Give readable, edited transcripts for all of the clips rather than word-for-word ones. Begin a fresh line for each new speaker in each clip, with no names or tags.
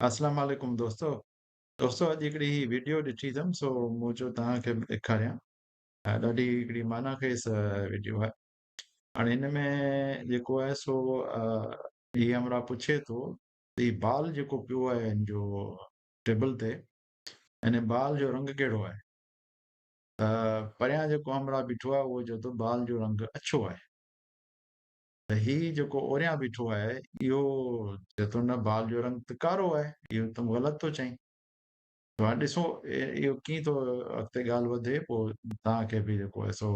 اسلام عليڪم دوستو دوستو اڄ هڪڙي هي ويڊيو ڏٺي اٿم سو مون چيو توهان کي به ڏيکاريان ڏاڍي هڪڙي معنيٰ خيز ويڊيو آهي هاڻي هن ۾ جيڪو آهي سو هي همراهه پڇي ٿو ته هي بال جيڪو پيو آهي هن جو ٽيبل تي ان بال جو رنگ ڪهڙو آهي ته پريان جيڪو همراهه بيٺو آهي اهو چئي ٿو بال جو رنگ اڇو آهي ته هي جيڪو اوريان بيٺو آهي اهو چئي ٿو نه بال جو رنگ ته ڪارو آهي اهو تون غلط ٿو چئين. ته هاڻي ڏسو اهو ڪيئن ٿو اڳتي ڳالهه وڌي پوء توهان کي به جيڪو آهي سو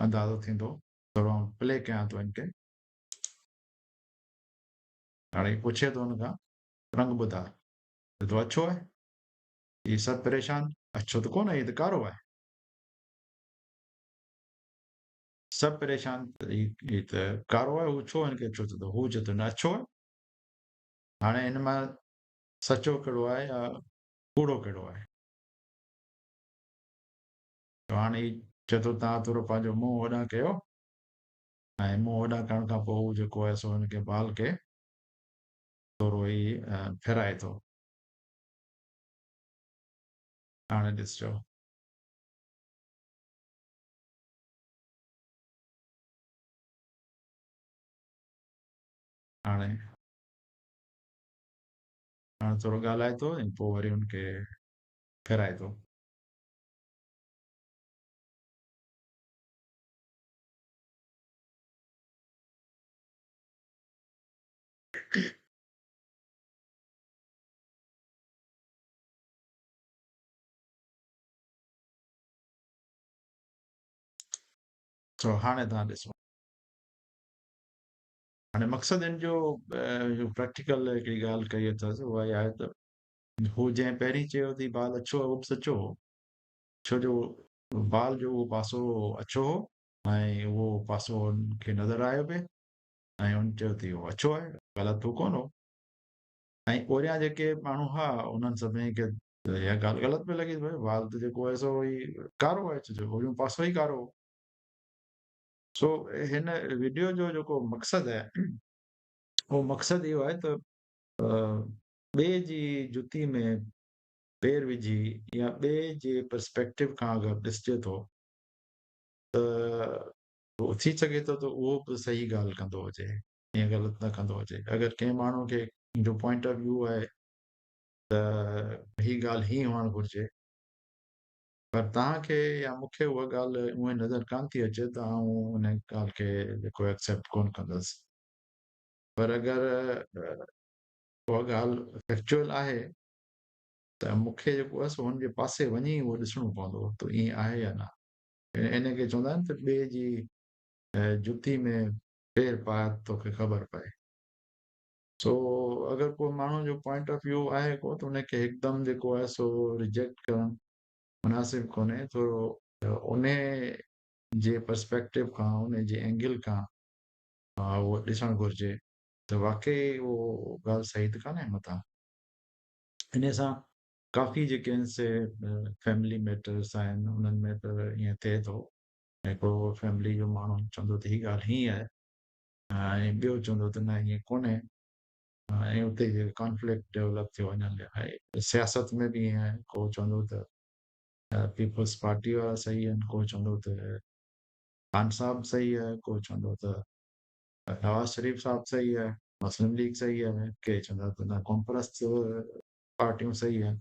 اندازو ٿيندو. ٿورو آئون پلي ڪيان ٿو هن کي. هاڻي پڇي ٿو هن کان رنگ ٻڌاء. چئي ٿو اڇو آهي. هي سڀ پريشان اڇو ته ڪونه هي ته ڪارو آهي. سڀ پريشان ته هي ته ڪارو آهي هو ڇو هن کي اڇو چئي ٿو؟ هو چئي ٿو نه اڇو آهي. هاڻي هن مان سچو ڪهڙو آهي يا ڪوڙو ڪهڙو آهي؟ ته هاڻي هي چئي ٿو توهان ٿورو پنهنجو منهن هوڏانهن ڪيو ۽ منهن هوڏانهن ڪرڻ کان پوء هو جيڪو آهي سو هن کي بال کي ٿورو هي ڦيرائي ٿو. هاڻي ڏسجو. هاڻي هاڻي ٿورو ڳالهائي ٿو ۽ پوء وري ان کي ڦيرائي ٿو. سو هاڻي توهان ڏسو. هاڻي مقصد ان جو جو پريڪٽيڪل هڪڙي ڳالهه ڪئي اٿس اها اها آهي ته هو جنهن پهرين چيو ته بال اڇو آهي اهو به سچو هو ڇو جو بال جو اهو پاسو اڇو هو ۽ اهو پاسو هن کي نظر آيو پئي ۽ هن چيو ته اهو اڇو آهي غلط هو ڪونه هو ۽ اوريان جيڪي ماڻهو هئا انهن سڀني کي ته اها ڳالهه غلط پئي لڳي ته ڀئي وال ته جيڪو آهي سو ئي ڪارو آهي ڇو جو اوريون پاسو ئي ڪارو هو. سو هن وڊيو جو جيڪو مقصد آهي اهو مقصد اهو آهي ته ٻئي جي جتي ۾ پير وجهي يا ٻئي جي پرسپيڪٽو کان اگر ڏسجي ٿو ته ٿي سگهي ٿو ته اهو به صحيح ڳالهه ڪندو هجي ائين غلط نه ڪندو هجي اگر ڪنهن ماڻهو کي جو پوائنٽ آف ويو آهي ته هي ڳالهه هيئن هئڻ گهرجي پر توهان کي يا مون کي اها ڳالهه اونئن نظر ڪانه ٿي اچي ته آئون ان ڳالهه کي جيڪو ايڪسيپٽ ڪونه ڪندس پر اگر اها ڳالهه فيڪچوئل آهي ته مون کي جيڪو آهي سو هن جي پاسي وڃي اهو ڏسڻو پوندو ته ائين آهي يا نه ان کي چوندا آهن ته ٻئي جي جتي ۾ پير پاء توکي خبر پئي. سو اگر ڪو ماڻهو جو پوائنٽ آف ويو آهي ڪو ته ان کي هڪدم جيڪو آهي سو ريجيڪٽ ڪرڻ مناسب ڪونهي ٿورو ان جي پرسپيڪٽو کان ان جي اينگل کان اهو ڏسڻ گهرجي ته واقعي اهو ڳالهه صحيح ته ڪانهي متان ان سان ڪافي جيڪي آهن سي فيملي ميٽرس آهن انهن ۾ ته ائين ٿئي ٿو هڪڙو فيملي جو ماڻهو چوندو ته هي ڳالهه هيئن آهي ۽ ٻيو چوندو ته نه ائين ڪونهي ۽ اتي جي ڪانفلڪٽ ڊيولپ ٿيو وڃن سياست ۾ به ائين آهي ڪو چوندو ته پيپلز پارٽي وارا صحيح آهن ڪو چوندو ته خان صاحب صحيح آهي ڪو چوندو ته نواز شريف صاحب صحيح آهي مسلم ليگ صحيح آهي ڪي چوندا ته نه قومپرست پارٽيون صحيح آهن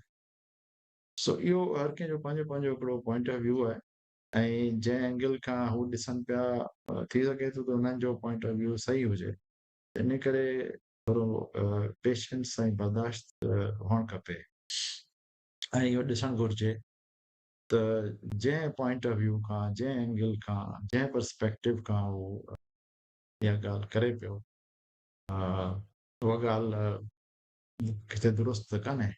سو اهو هر ڪنهن جو پنهنجو پنهنجو هڪڙو پوائنٽ آف ويو آهي ۽ جنهن اينگل کان هو ڏسن پيا ٿي سگهي ٿو ته انهن جو پوائنٽ آف ويو صحيح هجي ان ڪري ٿورو پيشنس ۽ برداشت هئڻ کپي ۽ اهو ڏسڻ گهرجي ته جنهن پوائنٽ آف ويو کان جنهن اينگل کان جنهن پرسپيڪٽو کان هو اها ڳالهه ڪري پيو اها ڳالهه ڪٿي درست ته ڪانهي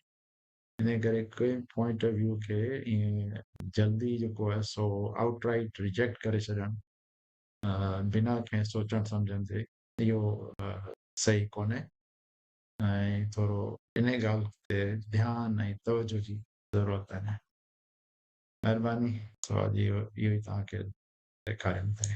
انهيء ڪري ڪنهن پوائنٽ آف ويو کي ائين جلدي جيڪو آهي سو آئوٽ رائيٽ ريجيڪٽ ڪري ڇڏڻ بنا ڪنهن سوچڻ سمجهڻ جي اهو صحيح ڪونهي ۽ ٿورو انهيء ڳالهه تي ڌيان ۽ توجه جي ضرورت آهي. مهرباني. سو اڄ اهو ئي توهان کي ڏيکاريم ٿي.